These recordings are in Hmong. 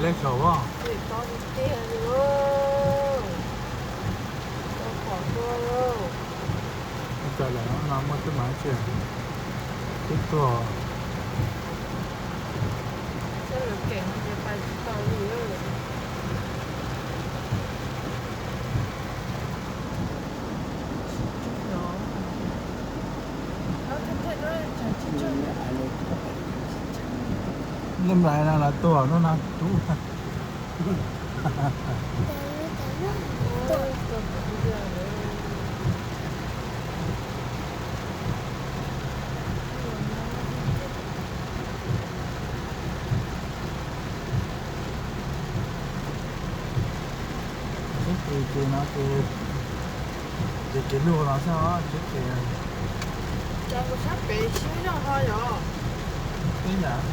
Saum tiag tiag li. Tau pom dua. Ua cas lawm no muaj tej mas tsis, twb tuag. Sab lawv keem no ces pais tsis tau li. Nub nplai no los tuag, nub no tub. Tsheb ces ces no ces, ces kev lug los xwb os, tsheb ces. Cov kuv sab pem tsis zoj ho yom. Ib yam.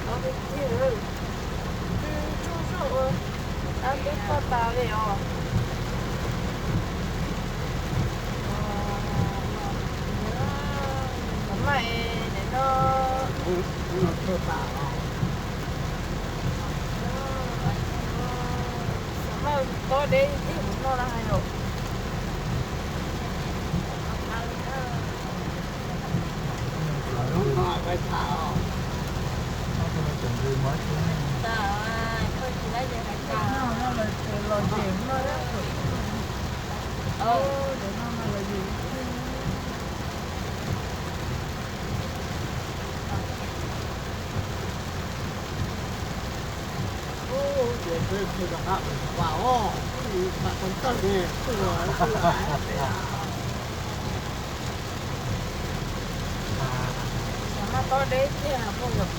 Tau tiag tiag. Tsuj tsuj zoj ua dab ntub toj tas li os. Xav maj es nim no, xav maj tob deb tiag kuv noj na hais yom. Xav maj tob deb tiag phooj ywg.